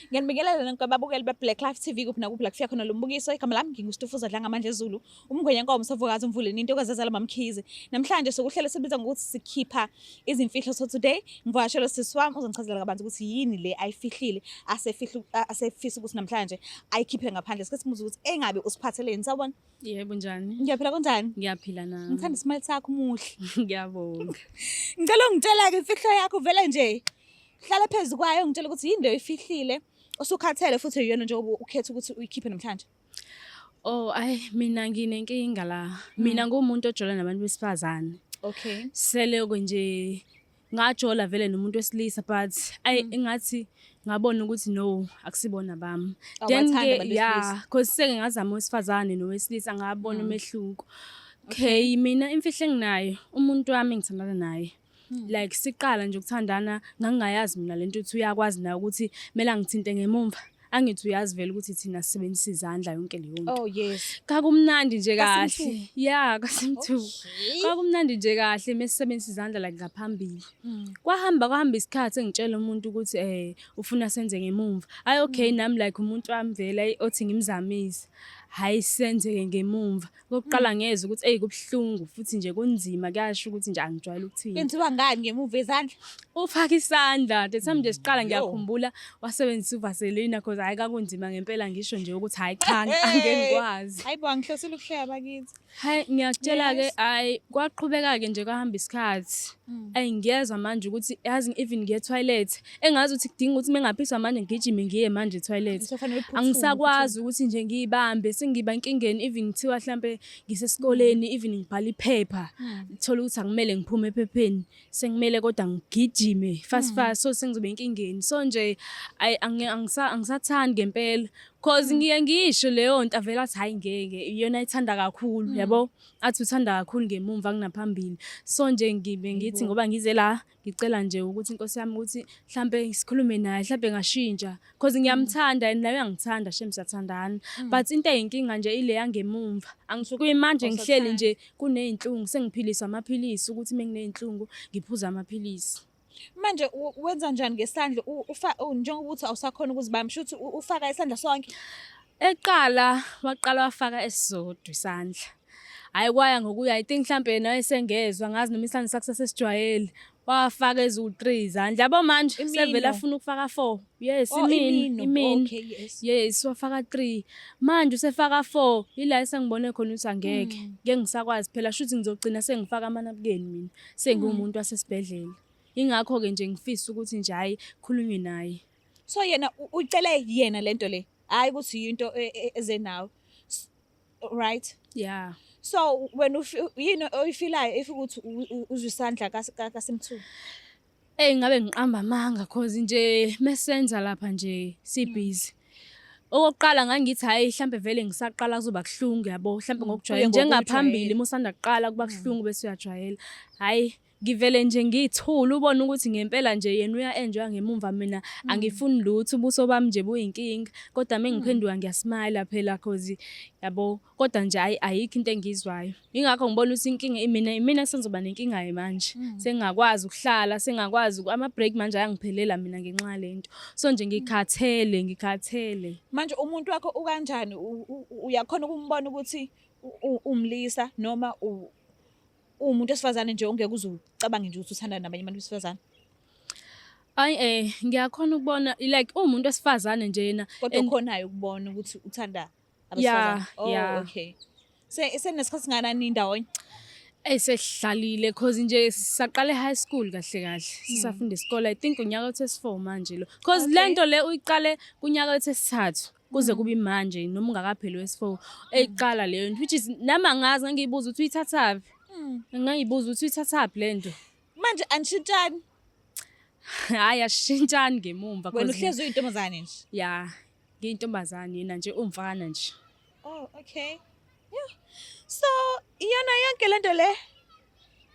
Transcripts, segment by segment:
Ngiyanibingelela nonke ababukeli be-Black Life TV kuphi nakuphi la kufika khona lo mbukiso. Igama lami nginguStufuza Dlangamandla Zulu, umngwenya nkomo sovukazi umvuleni into kazazala mamkhize. Namhlanje sokuhlelo sibiza ngokuthi sikhipha izimfihlo. So today ngivakashelwe sisi wami uzongichazela kabanzi ukuthi yini le ayifihlile asefihla asefisa ukuthi namhlanje ayikhiphe ngaphandle. Sike simuze ukuthi engabe usiphatheleni. Sawubona. Yebo, njani? Ngiyaphila, kunjani? Ngiyaphila nami. Ngithanda ismile sakho, muhle. Ngiyabonga. Ngicela ungitshela-ke imfihlo yakho vele nje. Hlala phezu kwayo, ngitshela ukuthi yini le oyifihlile osukhathele futhi iyona njengoba ukhetha ukuthi uyikhiphe namhlanje. Oh, ay, mina nginenkinga la. Mina ngumuntu ojola nabantu besifazane. Seloko nje ngajola vele nomuntu wesilisa, but ay, engathi ngabona ukuthi no, akusibona bami. Then Awubathandi ke abantu yeah, besilisa? 'Cause seke ngazama owesifazane nowesilisa, ngabona umehluko. Okay, mina imfihlo enginayo, umuntu wami engithandana naye. Like siqala nje ukuthandana, ngangingayazi mina lento ukuthi uyakwazi naye ukuthi kumele angithinte ngemumva. Angithi uyazi vele ukuthi thina sisebenzisa izandla yonke leyo nto. Oh yes. Kakumnandi nje Kasim kahle. Yeah, kasim2. Kwakumnandi nje kahle mesisebenzisa izandla like ngaphambili. Kwahamba kwahamba isikhathi, engitshela umuntu ukuthi ufuna senze ngemumva. Hayi, okay, nami like umuntu wami vele, ayi, othi ngimzamise. Hayi, senze ngemumva. Kokuqala ngezwe ukuthi ey, kubuhlungu futhi nje kunzima, kuyasho ukuthi nje angijwayele ukuthinta. Kwenziwa ngani ngemuva, izandla? Ufaka isandla. The time nje siqala, ngiyakhumbula wasebenzisa uVaseline, 'cause hayi, kakunzima ngempela, ngisho nje ukuthi hayi cha, angeke ngikwazi. Hayi bo, angihlosile ukuhleka bakithi. Hayi, ngiyakutshela-ke, hhayi, kwaqhubeka-ke nje, kwahamba isikhathi. Ayi, ngiyezwa manje ukuthi yazi even ngiye toilet, engazi ukuthi kudinga ukuthi mengaphiswa manje ngigijime ngiye manje toilet. Kusofanele uphuthume. Angisakwazi ukuthi nje ngiyibambe, sengiba enkingeni even kuthiwa hlampe ngisesikoleni, even ngibhala iphepha, thola ukuthi akumele ngiphume ephepheni, sekumele kodwa ngigijime fast fast, so sengizoba enkingeni. So nje ayi, angisathandi ngempela, 'cause ngiye ngisho leyo nto, avele athi hayi, ngeke, iyona ayithanda kakhulu, yabo, athi uthanda kakhulu ngemumva kunaphambili. So nje ngibe ngithi ngoba ngize la, ngicela nje ukuthi inkosi yami ukuthi mhlambe sikhulume naye, mhlambe ngashintsha, 'cause ngiyamthanda and naye uyangithanda, shem, siyathandana, but into eyinkinga nje ile yangemumva. Kuyimanje ngihleli nje kuney'nhlungu, sengiphiliswa amaphilisi ukuthi uma nginey'nhlungu ngiphuze amaphilisi. Manje wenza njani ngesandla? Njengoba uthi awusakhona ukuzibamba, shuthi ufaka isandla sonke? Eqala waqala wafaka esisodwa isandla. Hhayi, kwaya ngokuya, I think mhlampe yena wayesengezwa, angazi noma isandla sakhe sasesijwayele. Wafaka eziwu-3 izandla. Yabo manje sevele Imino. afuna ukufaka 4. Yes, Oh, imino, imino. imino. Okay, yes. Yes, wafaka 3. Manje usefaka 4. Ila esengibone khona ukuthi angeke. Ngeke ngisakwazi phela, shuthi ngizogcina sengifaka amanabukeni mina. Sengiwumuntu wasesibhedlela. Ingakho-ke nje ngifisa ukuthi nje hhayi, khulunywe naye. So yena uyicele yena lento le. Hayi ukuthi yinto eze nawe. Right? Yeah. So wena yini oyifilayo if ukuthi uzwe isandla kaSimthu? Ey, ngabe ngiqamba amanga, 'cause nje mesenza lapha nje si-busy. Okokuqala ngangithi hhayi, hlampe vele ngisaqala kuzoba kuhlungu, yabo, hlampe ngokujwayela Kuye njengaphambili ngokujwayela. uma usanda kuqala kuba kuhlungu bese uyajwayela. Hhayi, ngivele nje ngithule, ubone ukuthi ngempela nje yena uya-enjoy ngemumva, mina angifuni lutho, ubuso bami nje buyinkinga, kodwa mengiphenduka ngiyasmayila phela, 'cause yabo, kodwa nje hhayi, ayikho into engiyizwayo. Yingakho ngibona ukuthi inkinga imina, imina sengizoba nenkinga-ke manje. Sengingakwazi ukuhlala, sengingakwazi ama-break manje ayangiphelela mina ngenxa yalento. So nje ngikhathele, ngikhathele. Manje umuntu wakho ukanjani? Uyakhona ukumbona ukuthi umlisa noma uwumuntu wesifazane nje ongeke uze ucabange nje ukuthi uthandana nabanye abantu besifazane? Ayi, ngiyakhona ukubona, like uwumuntu wesifazane nje yena. Kodwa ukhonayo ukubona ukuthi uthanda abesifazane? Yeah. Oh, Yeah. okay. Senesikhathi singakanani ndawonye? Eyi, sesihlalile, 'cause nje saqala e-high school kahle kahle, sisafunda isikole. I think unyaka wethu wesi-4 manje lo. 'Cause le nto le uyiqale kunyaka wethu wesithathu kuze kube imanje, noma ungakapheli wesi-4 eyiqala leyo nto, which is nami angazi, ngangiyibuza ukuthi uyithathaphi. Ngangiyibuza ukuthi uyithathaphi le nto. Manje anishintshani? Hhayi, asishintshani ngemumva. Wena uhlezi uyintombazane nje. Ya, ngiyintombazane, yena nje umfana nje. Oh, okay. Yeah. So iyona yonke lento le,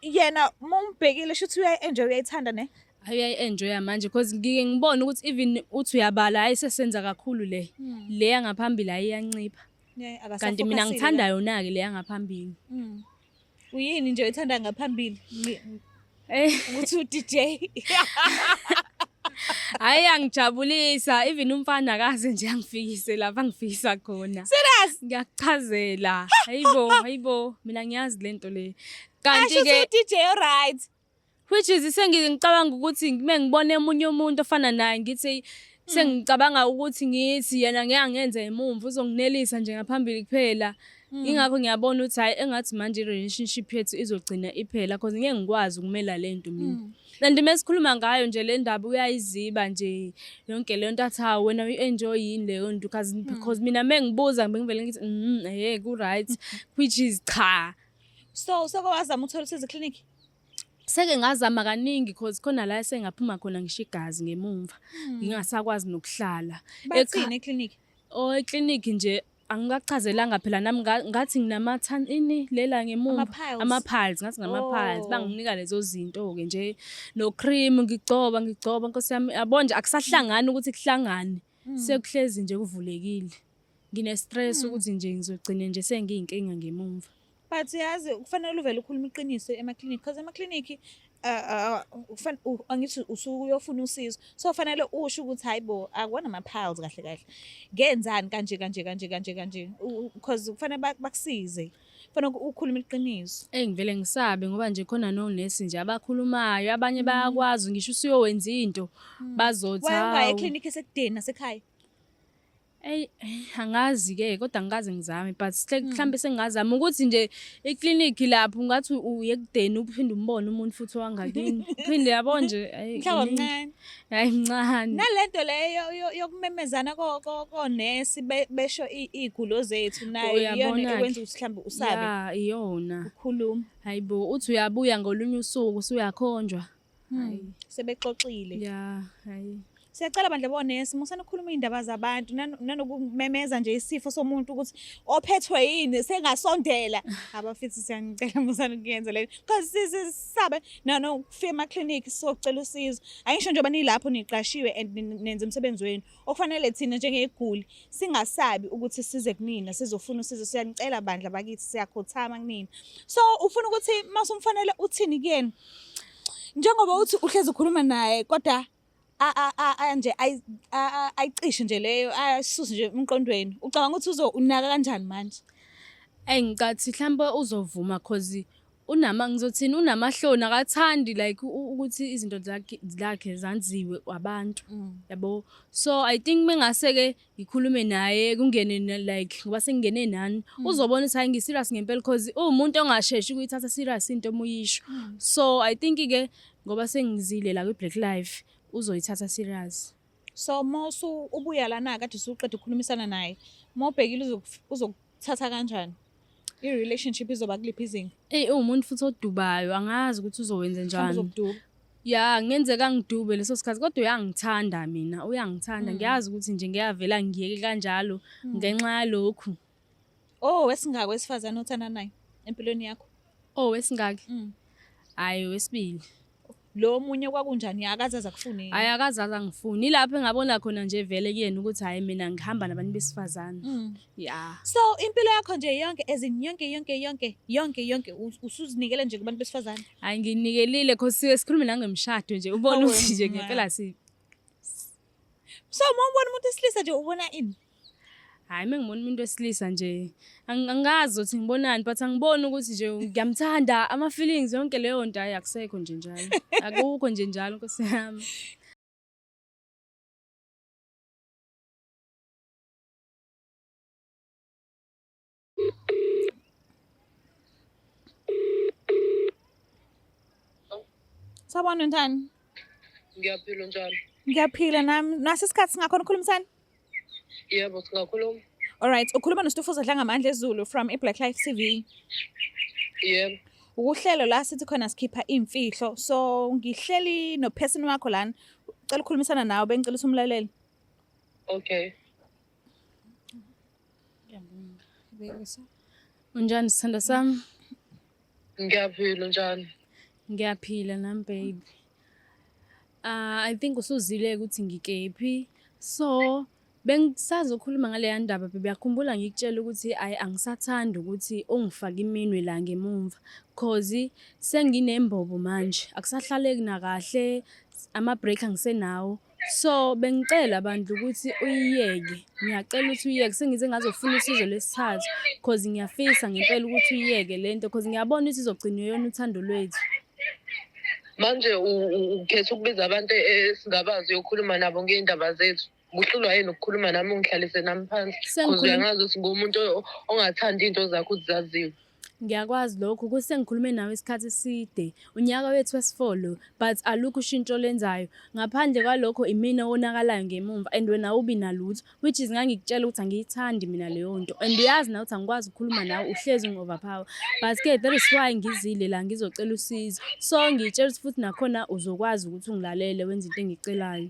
yena mumbhekile shuthi uyayi-enjoy, uyayithanda ne? Hayi, uyayi-enjoya manje, 'cause ngike ngibone ukuthi even uthi uyabala, hhayi, sesenza kakhulu le. Le yangaphambili hhayi, iyancipha. Yeah. Kanti mina ngithanda yona-ke le yangaphambili. Uyini nje oyithanda ngaphambili? Eh Ukuthi u-DJ. Hayi, angijabulisa even umfana akaze nje angifikise lapha angifikisa khona. Serious? Ngiyakuchazela. Hayibo, hayibo, mina ngiyazi lento le. Kanti Asho ke uthi DJ right. Which is sengicabanga ukuthi ngime ngibone omunye umuntu ofana naye, ngithi sengicabanga ukuthi ngithi yena ngeke angenze emumva, uzonginelisa nje ngaphambili kuphela. Ingakho ngiyabona ukuthi hayi, engathi manje i-relationship yethu izogcina iphela, cause ngeke ngikwazi ukumela lento mina. And mesikhuluma ngayo nje le ndaba, uyayiziba nje yonke le nto, athi hawu wena uyi-enjoy yini leyo nto, because mina mengibuza bengivele ngithi ku-right, which is cha. So soko wazama ukuthola usizo clinic? Seke ngazama kaningi, cause khona la esengaphuma khona ngisho igazi ngemumva, ngingasakwazi nokuhlala. Bathini eclinic? Oh, eklinikhi nje angikachazelanga phela nami, ngathi nginama ini lela ngemumva. Ama-piles. Ama-piles, ngathi ngama-piles. Oh. Banginika lezo zinto-ke nje no-cream, ngigcoba ngigcoba, nkosi yami, yabo nje akusahlangani ukuthi kuhlangane, sekuhlezi nje kuvulekile. Ngine-stress ukuthi nje ngizogcine nje sengiyinkinga ngemumva. But yazi kufanele uvele ukhulume iqiniso emaklinikhi, because emaklinikhi angithi usuke uyofuna usizo, so fanele usho ukuthi hayi bo, akuwona ama-piles kahle kahle, ngenzani kanje kanje kanje kanje kanje, because kufanele bakusize, kufanele ukhulume iqiniso. Eyi, ngivele ngisabe ngoba nje khona nonesi nje abakhulumayo, abanye bayakwazi ngisho usuyowenza into bazothi Wayengaya hawu. eklinikhi esekudeni nasekhaya? Eyi, angazi-ke, kodwa angikaze ngizame, but mhlambe sengingazama ukuthi nje iklinikhi lapho ungathi uye ekudeni uphinde umbone umuntu futhi wangakini, uphinde yabo nje, hhayi, mhlawumbe kuningi. mncane. Hhayi, mncane. Nalento leyo yokumemezana konesi besho iy'gulo zethu nayo iyona Uyabona-ke. ekwenza ukuthi mhlawumbe usabe Ya, iyona. ukukhuluma. Hayibo, uthi uyabuya ngolunye usuku usuyakhonjwa. Hayi. Sebexoxile. Ya, hayi. Siyacela bandla bonesi, musani ukukhuluma iy'ndaba zabantu nanokumemeza nje isifo somuntu ukuthi ophethwe yini sengasondela. Abafithi, siyanicela, musani ukuyenza leyo, because sisabe nanokufika emaklinikhi socela usizo. Angisho njengoba nilapho niqashiwe and nenza umsebenzi wenu okufanele, thina njengey'guli singasabi ukuthi size kunina sizofuna usizo. Siyanicela bandla bakithi, siyakhothama kunina. So ufuna ukuthi masumfanele uthini kuyena, njengoba uthi uhlezi ukhuluma naye kodwa nje ayicishe nje leyo, ayisuse nje emqondweni, ucabanga ukuthi uzo unaka kanjani manje? Eyi, ngicathi mhlawumbe uzovuma, cause unama, ngizothini, unamahloni, akathandi like ukuthi izinto zakhe zanziwe abantu, yabo. So I think mengase-ke ngikhulume naye, kungene like ngoba sengingene nani, uzobona ukuthi hayi, ngi-serious ngempela, cause uwumuntu ongasheshi ukuyithatha serious into uma uyisho. So I think-ke ngoba sengizile la kwi-Black Life, uzoyithatha serious. So mawusu ubuya lana kade usuqeda ukukhulumisana naye, mawubhekile uzokuthatha kanjani, i-relationship izoba kuliphi izinga? Eyi, uwumuntu futhi odubayo, angazi ukuthi uzowenza Mhlawumbe njani. uzokuduba. Ya, kungenzeka ngidube leso sikhathi, kodwa uyangithanda mina, uyangithanda. Ngiyazi ukuthi nje ngiyavela ngiyeke kanjalo ngenxa yalokhu. Oh, wesingaka wesifazane othanda naye empilweni yakho? Oh, wesingaki? Mm. Hhayi, wesibili. Lo omunye kwakunjani, akaze aze akufune yini? Hhayi, akaze aze angifuni. Ilapho engabona khona nje vele kuyena ukuthi hhayi, mina ngihamba nabantu besifazane. Ya. So impilo yakho nje yonke, as in yonke yonke yonke yonke yonke, usuzinikele nje kubantu besifazane? Hhayi, nginikelile, cause siye sikhulume nangemshado nje, ubone Hawe ukuthi nje ma. ngempela si So uma ubona umuntu wesilisa nje ubona ini? Hhayi, uma ngibona umuntu wesilisa nje angazi ukuthi ngibonani, but angiboni ukuthi nje ngiyamthanda, ama-feelings yonke leyo nto, hhayi, akusekho nje njalo. Akukho nje njalo, nkosi yami. Sawubona, Ntani. Ngiyaphila, njani? Ngiyaphila nami. Nasi isikhathi singakhona ukukhulumisana? Yebo, singakhuluma. Alright, ukhuluma noStufuza Dlangamandla Ezulu from iBlack Life TV. Yebo. Ukuhlelo la sithi khona sikhipha imfihlo. So ngihleli no person wakho lana. Cela ukukhulumisana nawe, bengicela ukuthi umlalele. Okay. Unjani, sithanda sami? Ngiyaphila, njani? Ngiyaphila nami, baby. I think usuzile ukuthi ngikephi. So bengisazokhuluma ngaleya ndaba, baby. Uyakhumbula ngikutshela ukuthi ayi, angisathandi ukuthi ungifake iminwe la ngemumva, cause senginembobo manje, akusahlaleki nakahle, ama-break angisenawo. So bengicela bandla ukuthi uyiyeke. Ngiyacela ukuthi uyiyeke sengize ngazofuna usizo lwesithathu cause ngiyafisa ngempela ukuthi uyiyeke lento cause ngiyabona ukuthi izogcina iyona uthando lwethu. Manje ukhetha ukubiza abantu esingabazi uyokhuluma nabo ngey'ndaba zethu. Kuhlulwa yini ukukhuluma nami ungihlalise nami phansi? Cause uyangazi ukuthi ngumuntu ongathandi iy'nto zakho ukuthi zaziwe. Ngiyakwazi lokho ukuthi sengikhulume nawe isikhathi eside. Unyaka wethu wesi-four lo, but alukho ushintsho olwenzayo. Ngaphandle kwalokho imina owonakalayo ngemumva and wena awubi nalutho. Which is ngangikutshela ukuthi angiyithandi mina leyo nto. And uyazi nawe ukuthi angikwazi ukukhuluma nawe uhlezi ungi-overpower. But ke that is why ngizile la ngizocela usizo. So ngiyitshela ukuthi futhi nakhona uzokwazi ukuthi ungilalele wenze into engiyicelayo.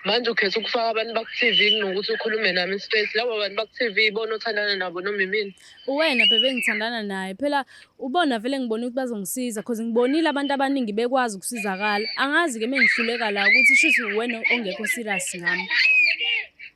Manje ukhetha ukufaka abantu baku-TV kunokuthi ukhulume nami straight. Labo bantu baku-TV ibona othandana nabo noma imina. Uwena bebe engithandana naye. Phela ubona vele ngibona ukuthi bazongisiza cause ngibonile abantu abaningi bekwazi ukusizakala. Angazi-ke mengihluleka la ukuthi shuthi uwena ongekho serious ngami.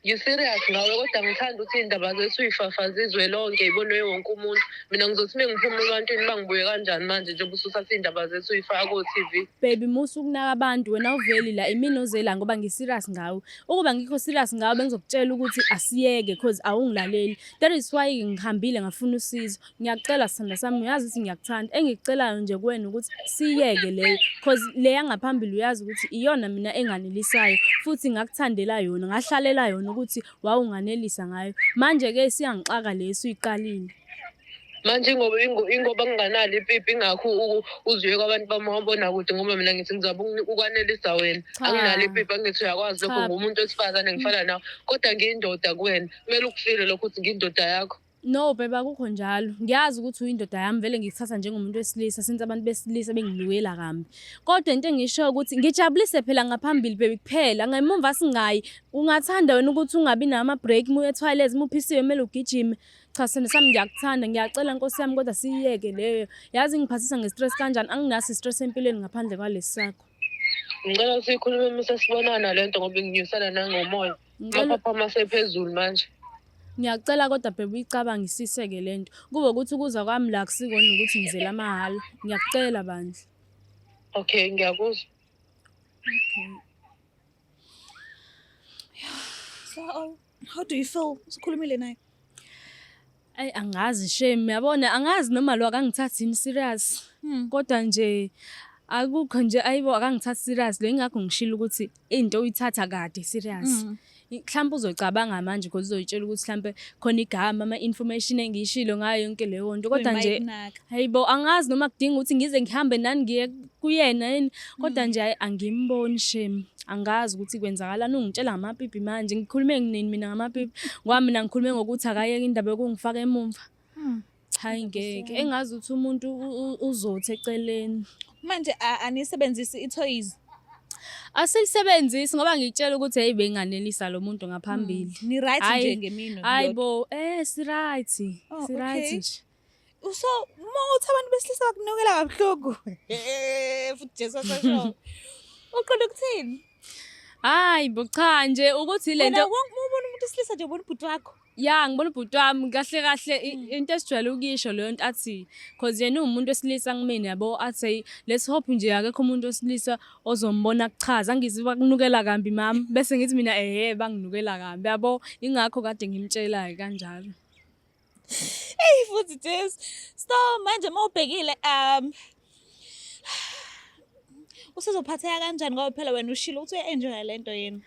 Ngi-serious ngawe kodwa ngithanda ukuthi iy'ndaba zethu uy'fafaze izwe lonke ibonwe wonke umuntu. Mina ngizothi uma ngiphuma ebantwini bangibuye kanjani manje njengoba usuthatha iy'ndaba zethu uy'faka ko-TV. Baby musa ukunaka abantu wena awuveli la imina oze la ngoba ngi-serious ngawe. Ukuba ngikho serious ngawe bengizokutshela ukuthi asiyeke cause awungilaleli. That is why ngihambile ngafuna usizo. Ngiyakucela sithandwa sami uyazi ukuthi ngiyakuthanda. Engikucelayo nje kuwena ukuthi siyeke leyo cause le yangaphambili uyazi ukuthi iyona mina enganelisayo futhi ngakuthandela yona ngahlalela yona ukuthi wawunganelisa ngayo. Manje-ke isiyangixaka le esuyiqalile. Manje ingoba nginganalo ipipi ingakho uzuye kwabantu bamabonakude ngoba mina ngithi ngizama ukwanelisa wena. Anginalo ipipi angithi uyakwazi lokho ngumuntu wesifazane ngifana nawe kodwa ngiyindoda kuwena. Kumele ukufile lokho ukuthi ngiyindoda yakho. No babe akukho njalo. Ngiyazi ukuthi uyindoda yami vele ngikuthatha njengomuntu wesilisa since abantu besilisa benginukela kambi. Kodwa into engishoyo ukuthi ngijabulise phela ngaphambili baby kuphela ngemumva singayi. Ungathanda wena ukuthi ungabi nama break uma uya toilet uma uphisiwe kumele ugijime. Cha sithando sami ngiyakuthanda ngiyacela nkosi yami kodwa siyiyeke leyo. Yazi ngiphathisa nge-stress kanjani anginaso i-stress empilweni ngaphandle kwalesi sakho. Ngicela siyikhulume uma sesibonana le nto ngoba inginyusela nangomoya. Amaphaphu asephezulu manje. Ngiyacela kodwa bhebe uyicabangisise-ke le nto. Kube ukuthi ukuza kwami la akusikona ukuthi ngizela amahhala. Ngiyakucela bandla. Okay, ngiyakuzwa. Okay. So, how do you feel? Usukhulumile naye? Ayi angazi shame yabona angazi noma lo akangithathi yini serious. Kodwa nje akukho nje ayibo akangithathi serious lo ingakho ngishilo ukuthi into uyithatha kade serious. Mhlawumbe uzocabanga manje because uzoyitshela ukuthi mhlambe khona igama ama information engiyishilo ngayo yonke leyo nto kodwa nje hayibo angazi noma kudinga ukuthi ngize ngihambe nani ngiye kuyena yini kodwa nje hayi angimboni shame. Angazi ukuthi kwenzakalani ungitshela ngamapipi manje ngikhulume nini mina ngamapipi ngoba mina ngikhulume ngokuthi akayeke indaba yokungifaka emumva. Cha ngeke engazi ukuthi umuntu uzothi eceleni. Manje anisebenzisi i-toys? Asilisebenzisi ngoba ngikutshela ukuthi hey benganelisa lo muntu ngaphambili. Ni right nje ngemino. Hayibo si right. Si right nje. So uma uthi abantu besilisa bakunukela kabuhlungu. Futhi Jesu asasho. Uqonda ukuthini? Hayi bo cha nje ukuthi lento wena ubona umuntu wesilisa nje ubona ubhuti wakho. Ya ngibona ubhuti wami kahle kahle into esijwayele ukuyisho leyo nto athi cause yena uwumuntu wesilisa kumina yabo athi let's hope nje akekho umuntu wesilisa ozombona kuchaza angizi bakunukela kambi mama bese ngithi mina ehe banginukela kambi yabo ingakho kade ngimtshela kanjalo. Hey futhi Jesu. So manje mawubhekile usezophatheka kanjani ngoba phela wena ushilo ukuthi uya-enjoya lento yena.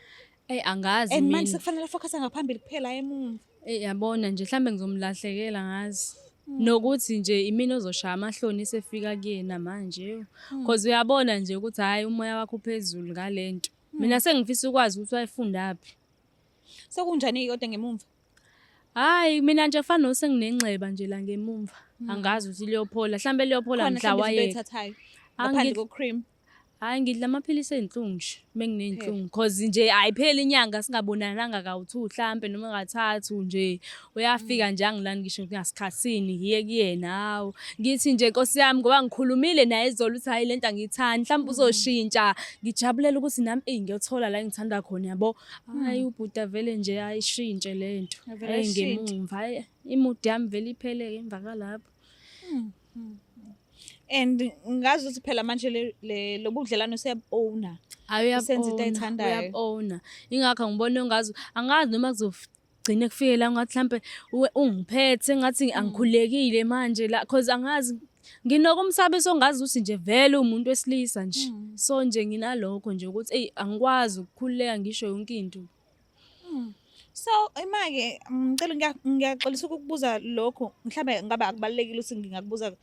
Ey angazi And manje sekufanele focus ngaphambili kuphela emuva. Ey yabona nje mhlambe ngizomlahlekela ngazi. Nokuthi nje imina ozoshaya amahloni esefika kuyena manje. Cause uyabona nje ukuthi hayi umoya wakho uphezulu ngalento. Mina sengifisa ukwazi ukuthi wayefundaphi. Sekunjani kodwa ngemumva? Hayi mina nje fana senginenxeba nje la ngemumva. Angazi ukuthi liyophola. Mhlambe liyophola mhla wayeka. Ngaphandle ko-cream. Hayi ngidla amaphilisi ey'nhlungu nje menginey'nhlungu cause nje ayipheli inyanga singabonananga kawu-two hlampe noma kathathu nje uyafika nje angilani ngisho ngasikhathini ngiye kuyena hawu ngithi nje nkosi yami ngoba ngikhulumile naye izolo ukuthi hhayi lento angiyithandi mhlawumbe uzoshintsha ngijabulela ukuthi nami eyi ngiyothola la engithanda khona yabo hhayi ubhuti avele nje ayishintshe lento hhayi ngemumva hhayi imudi yami vele iphele-ke emva kwalapho. And ngazi ukuthi phela manje le lobudlelwano seyabu-owner. Hayi, Usenza into uyabu-owna, ayithandayo. uyabu-owna. Ingakho ngibona ungazi, angazi noma kuzogcine kufike la ngathi mhlampe ungiphethe ngathi angikhululekile manje la, cause angazi nginokumsabisa ongazi ukuthi nje vele umuntu wesilisa nje. So nje nginalokho nje ukuthi eyi angikwazi ukukhululeka ngisho yonke into. So ima-ke ngicela ngiyaxolisa ukukubuza lokhu, mhlambe ngabe akubalulekile ukuthi ngingakubuza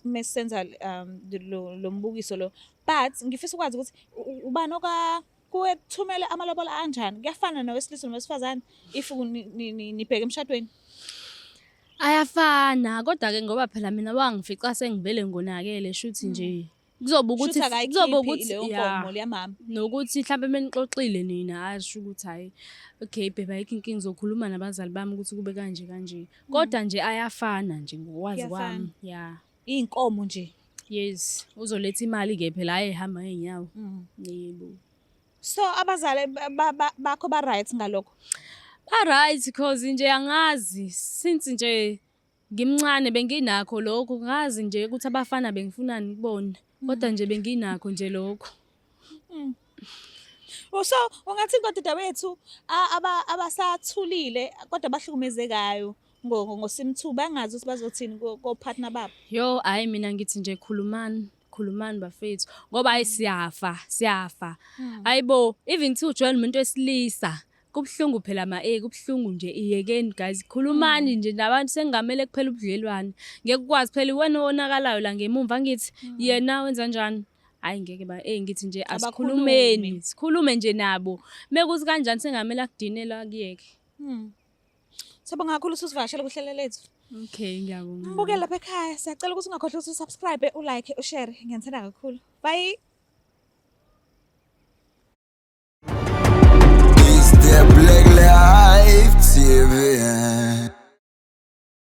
mesisenza lo mbukiso lo, but ngifisa ukwazi ukuthi ubani oka kuye kuthumele amalobola anjani? Kuyafana nowesilisa nowesifazane if nibheke emshadweni? Ayafana, kodwa-ke ngoba phela mina wangifica sengivele ngonakele, shuthi nje kuzoba ukuthi Shuthi akayikhiphi kuzoba ukuthi leyo ya. nkomo liyamama. Nokuthi mhlampe menixoxile nina, asho ukuthi hhayi okay babe, ayikho inkinga, ngizokhuluma nabazali bami ukuthi kube kanje kanje, kodwa nje ayafana nje ngokwazi Kuyafana. kwami ya. Iy'nkomo nje. Yes, uzoletha imali-ke phela, hhayi ehamba ngey'nyawo. Yebo. So abazali bakho ba-right ngalokho? Ba-right, cause nje angazi since nje ngimncane benginakho lokho, ngazi nje ukuthi abafana bengifunani kubona, kodwa nje benginakho nje lokho. Oh, so ungathi kodadewethu abasathulile kodwa abahlukumezekayo ngoSim 2 bangazi ukuthi bazothini ko-partner babo? Yo, hhayi mina ngithi nje khulumani, khulumani bafethu, ngoba hhayi siyafa, siyafa. Hayibo, even kuthiwa ujwayele umuntu wesilisa, kubuhlungu phela ma kubuhlungu nje. Iyekeni guys, khulumani nje nabantu, sengingamele kuphela ubudlelwane. Ngeke ukwazi phela, iwena owonakalayo la ngemumva, angithi yena wenza njani? Hhayi ngeke ba ngithi nje asikhulumeni, Abakhulume. sikhulume nje nabo. Mekuthi kanjani sengamele akudinela kuyeke. Siyabonga kakhulu usivakashela kuhlelo lethu. Okay, ngiyabonga. Mbukeli lapha ekhaya, siyacela ukuthi ungakhohlwa ukuthi usubscribe, ulike, ushare. Ngiyanithanda kakhulu. Bye.